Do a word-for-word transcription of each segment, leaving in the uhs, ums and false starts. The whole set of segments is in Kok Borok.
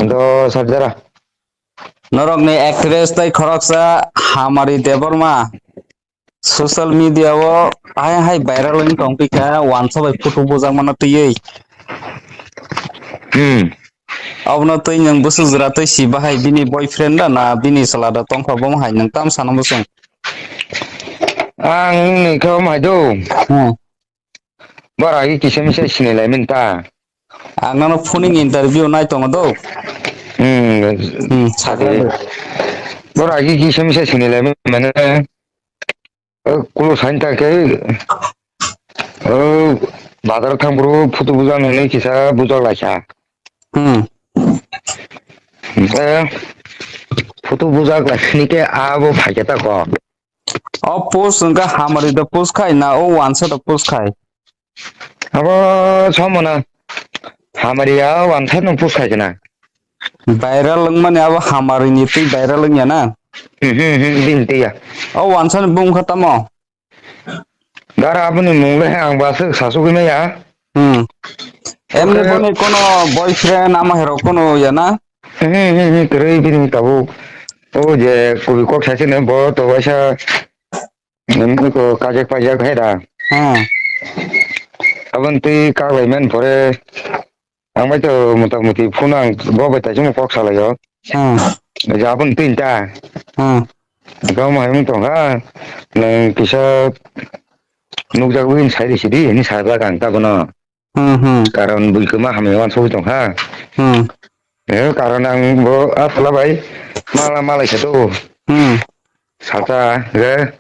Do Sarjara. Norokni actress tei khoroksa Hamari Debbarma social media o hai hai viral wng tong pikha wansa bai photo bujak mano twiwi. Hmm. Abono twi nwng bwswk jora twi si bahai bini boyfriend da na bini chwla da tongkha bomo hai nwng tam sana bwswng. Ang ni khe omo hai do. Hmm. Bora agi kisa misa sinilai min ta. Ang nono phoning interview nai tongo do. Hmm. Hmm, sakhe. Bora agi kisa misa sinilai min mane. Kulo sain ta khe. Bazar thang bro photo bujak nini kisa bujak laisa. Hmm. Photo bujak laisini khe abo phaikhe ta ko. O post wngkha hamari da post khai na o wansa da post khai? Abo somona hamari ya wansa no post khai kana. Viral wngmani abo hamari ni twi viral wngya na? Hmm, hmm, hmm, bini twi ya. O wansa ni bung kha tamo? Dara aboni mung le ang ba se sasugwi maya. Hmm. Emni boni kono boyfriend ama hero kono ya na? Hmm, hmm, hmm, kwrwi bini tabuk. O je kubi kok sachi ne bo to waisa, hmm, ko kajak pajak hai da. Hmm. Abon twi kaglai men pore. Ang bai to mota moti phone ang bo bai tai chuma kok salai o. Hmm. Ja abon twi ta. Hmm. Gam hai mung tong ha. Nang kisa nukjagwi sai di sidi ni sajak ang ta bono. Hmm, hmm. Karon bui kwma hamya wansugwi tong kha. Hmm. Eh, karon ang bo a tola bai mala malai khe to. Hmm. Salsa ge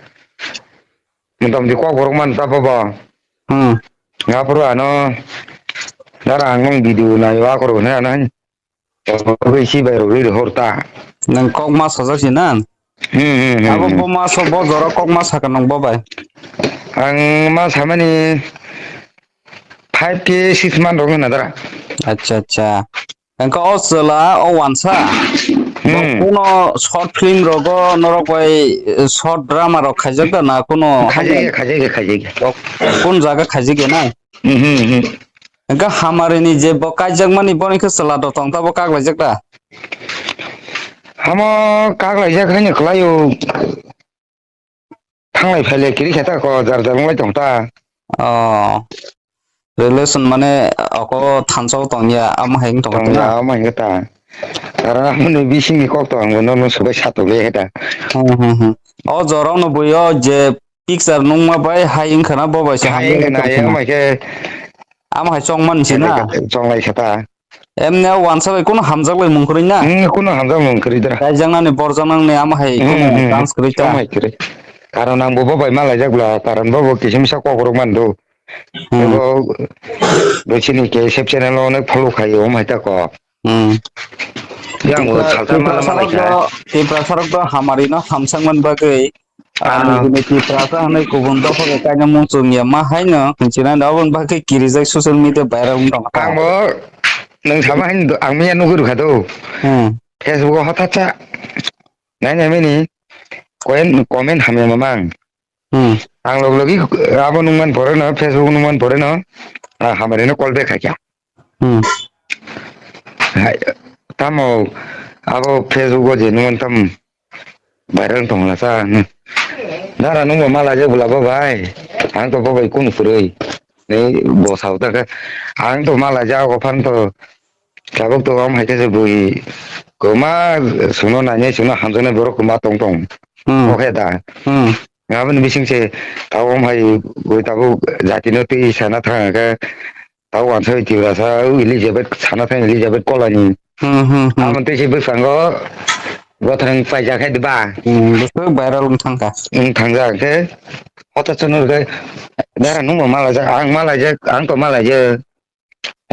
motamoti kok borok man ta bobo. Hmm. Nga puru ano dara ang nong video nai wa koro ne ano. Bai si bai rogwi rohor ta. Nang kok ma sajak si na? Hmm, hmm, hmm, abo hmm. Bo ma so bo jora kok ma saka nang bo bai. Ang ma samani five K six month rok na dara. Acha, acha. Engka o chwla o wansa. Hmm. Bo kuno short film rogo norok bai, eh, short drama rok khaijak da na kuno? Khaijak, khaijak, khaijak. Kun jaga khaijak na? Hmm, hmm, hmm. Engka hamari ni je bo kaijakmani boni khe chwla do tong ta bo kaklaijak ta? Hamo kaklaijak haino kwlaio. Thanglai phailai kiri khe ta ko jar jar wnglai tong ta. Oh. Relation mane oko thansa o tong ya amo hai wng tong ta. Tong ya amo hai ta. Karon amoni bisingni kok to ang bono no subai satok le ta. Hmm, hmm, hmm. O jorao no bui o je picture nungma bai hai wngkha na bo bai se hai hamjak wngkha na wngkha ya na. Mai khe amo hai chongman si na. Chonglai khe ta. Emne o wansa bai kunu hamjak lai mung kwrwi na. Hmm, kunu hamjak mung kwrwi dra. Kaijaknani borjaknani amo hai kunu hmm, hmm, chance kwrwi ta. Amo hai kwrwi. Karon ang bo bo bai malaijak bla, karon bo bo kisimsa kok rok man do. Hmm. Bo, bo chini K S F channel o onek follow khai o mai ta ko. Hmm. Yang bo Tipra, salsa Tipra mala sarok malaikha. Do, Tipra sarok do hamari no hamsang man bagwi. Ah. Ang bini Tiprasa hwnwi kubun dopha bai kainwi muchung ya ma haino hinchina da, aboni bagwi kirijak social media viral wng tong kha. Ang bo nwng sama hin ang miya nugwi rwkha do. Hmm. Facebook o hothatsa nai nai mini koyen comment hamya mamang. Hmm. Ang log logi abo nungman pore no, Facebook nungman pore no, ah, hamari no call back khaikha. Hmm. Hai, tamo abo Facebook o je nung tam viral tong la sa. Dara nung bo mala je bula bo bai. Ang to bo bai kunu purui. Nei bo sao ta khe. Ang to mala ja ko phan to. Tabuk to am hai khe bui koma suno nanya suno hamjaknai borok koma tong tong. Hmm. Bo khe da. Hmm. Aboni bising se tabuk am hai bui tabuk jati no twi sana thang khe. Tao wansoi Tiprasa o Elizabeth sana thang Elizabeth Kolani. Hmm, hmm, hmm. Amo tei se bwskango gothrang paijak hai ba. Hmm, bwswk viral wng thangkha. Wng thangjak khe. Hota chwng khe dara nungbo malaijak, ang malaijak, ang to malaijak.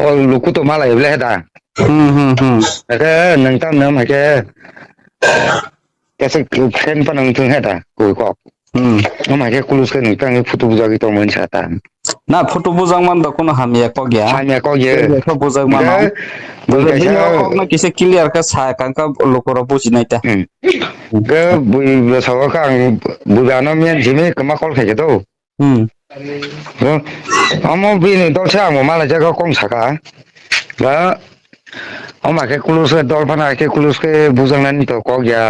O luku to malai ble da. Hmm, hmm, hmm. Khe nung tam nam hai khe. Kaisa friend phano wng thung he da, koi kok. Hmm. Omo hai khe kulus khe nung tang photo bujagwi tongmani sa ta. Na photo bujak man da kono hamya kok ya. Hamya kok ya. Khe bujak mano. Bujak bini o kok no kisa clear khe sa kang ka luku rok bujinai ta. Hmm. Khe bui bwsa o khe ang bui ano miyan jimi kwma call khai khe to. Hmm. Omo bini dol se ang bo malai jaga kong saka. Ba Omo khe kulus khe dol phano hai khe kulus khe bujaknani to kok ya.